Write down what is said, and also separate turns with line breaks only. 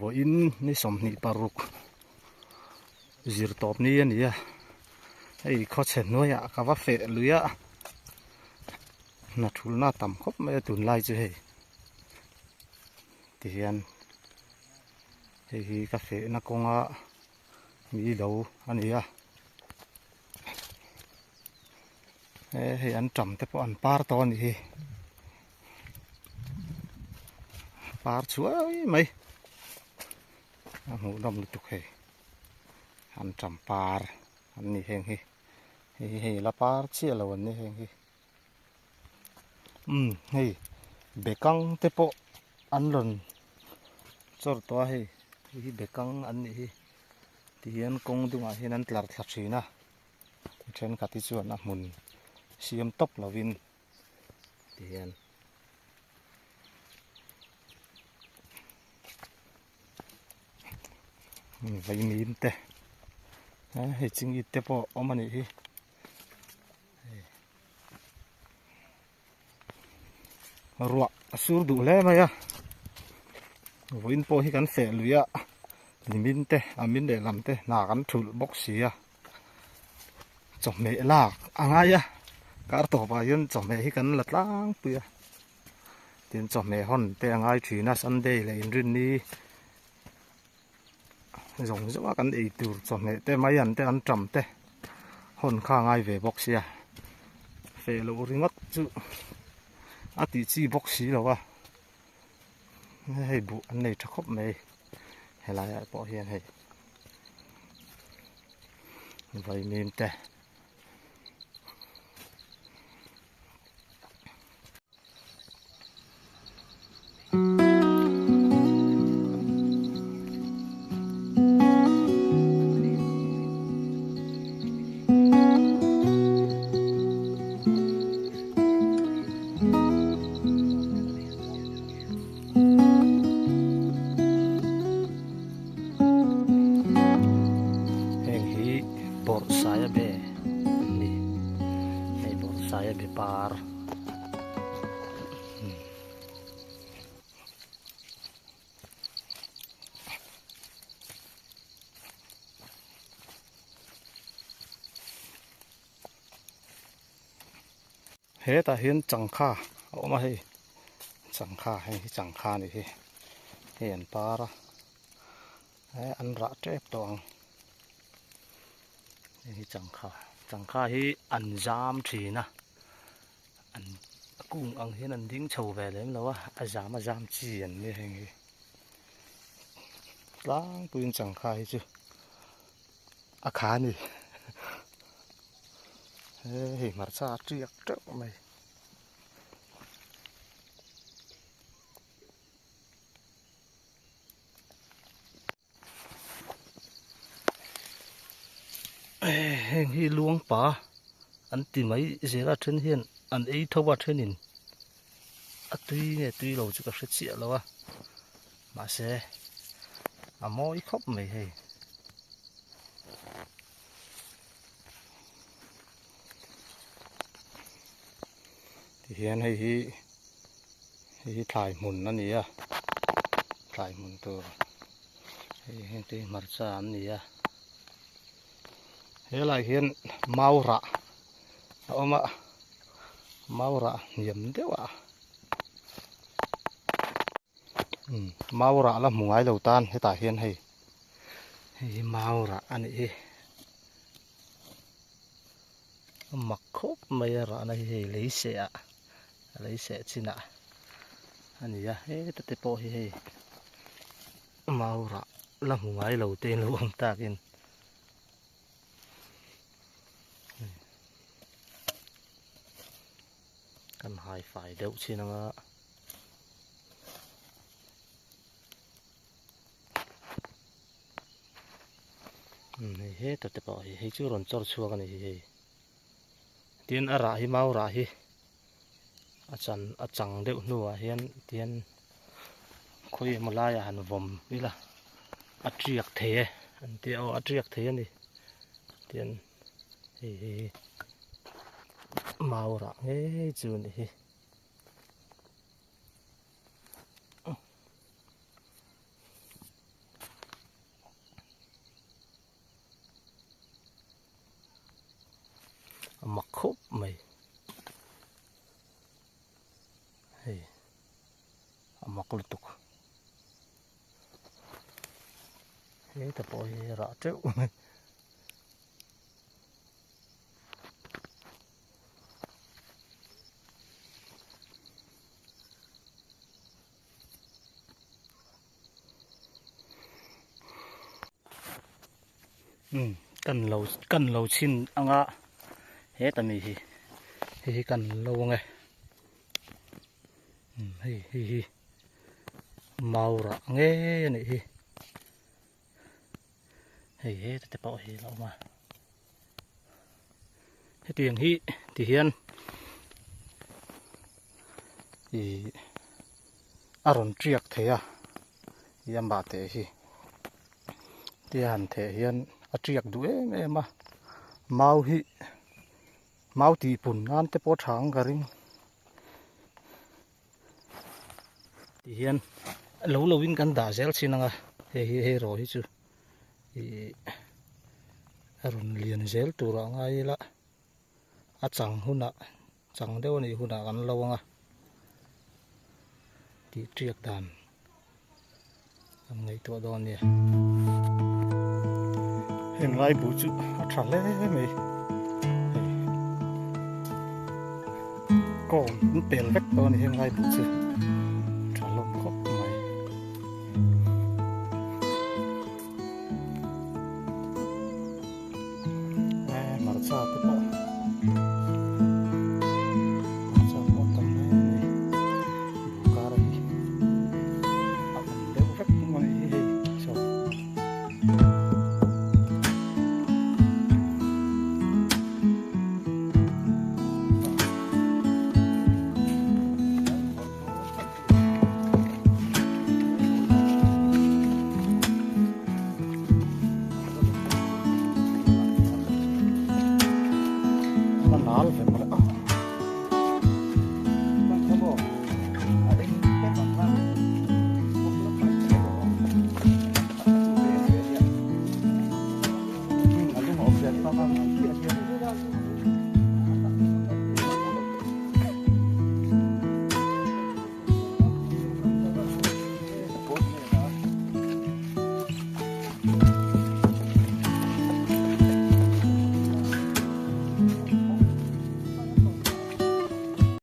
Vawiin ni 26 zir tawp ni a ni a, hei khawchhe hnuaiah ka va feh lui a, hna thulna a tam khawp mai a tunlai chu hei tihian hei hi ka fehna kawnga mi lo a ni a, hei an tam te pawh an par tawh a nih hi. Par chuai mai a hmuh nawm lutuk hei an tam par an ni heng hi hei hi hei la par chiah lo an ni heng hi umm hei bekang te pawh an rawn chawr tawh a hei hei hi bekang an nih hi tihian kawng dungah hian an tlar thla thin a thenkhat hi chuan a hmun siam tawp lovin. Ti hian vaimim te hei chingit te pawh awm a nih hi ruah a sur duh hle mai a vawiin pawh hi kan feh lui a nimin te a min lehlam te hna kan thulh bawk si a. Chawhmeh lak a ngai a kar tawpah hian chawhmeh hi kan la tlangpui a tin chawhmeh hawn te a ngai thin a sunday leh inrinni zawng zawng a kan ei tur chawhmeh te mai an te an tam te hawn kha a ngai ve bawk sia feh loh ringawt chu a tih chi bawk si lo a hei buh an nei tha khawp mai helai ah pawh hian hei. Vaimim te. Heng hi bawrhsaia be an ni hei bawrhsaia be par Hetah hian changkha a awm a hei changkha hei hi changkha a nih hi hei an par a eh an rah tep tawh ang hei hi changkha changkha hi an zam thin a an kung ang hian an ding chho ve lem lo a a zam a zam chi an ni heng hi tlangpuiin changkha hi chu a kha a ni. Hei hmarcha a tiak teuh mai. Heng hi luang pa an ti mai zel a then hian an ei tho a thenin a tui nge tui lo chu ka hre chiah lo a mahse a mawi khawp mai hei. Tihian hei hi hei hi thlai hmun a ni a thlai hmun tur hei heng te hi hmarcha an ni a helaiah hian mau rah a awm a mau rah hniam deuh a Mau rah la hmu ngai lo tan hetah hian hei hei hi mau rah a nih hi a mak khawp mai a rahna hi hei lei seh ah lei seh chinah a ni a heta te pawh hi hei mau rah la hmu ngai lo te in lo awm takin. Kan hai fai deuh chin anga. Hei heta te pawh hi hei chu rawn chawr chhuak a ni hi hei tin a rah hi mau rah hi a chan a chang deuh hnuah hian tian khawi emaw laiah han vawm ila a tiak thei e an tia aw a tiak thei a ni tian hei hi mau rah ngei chu a ni hi. khawp mai hei a mak lutuk heta pawh hi rah teuh mai. Umm kan lo kan lo chhin anga heta mi hi hei hi kan lo ang e umm hei hei hi mau rah ngei a nih hi hei heta te pawh hi a lo awm a hetiang hi ti hian ih a rawn tiak thei a ih amah teh hi tia han theh hian a tiak duh em em a mau hi mau tih pun nan te pawh a tha ang ka ring ti hian lo lo in kan dah zel chin ang a hei hi hei rawh hi chu ih a rawn lian zel tur ah ngai ila a chang hunah chang deuh a nih hunah kan lo ang a tih tiak dan kan ngaihtuah dawn a nia heng lai buh chu a tha hle mai hei kawng an pel vek tawh a ni heng lai buh chu.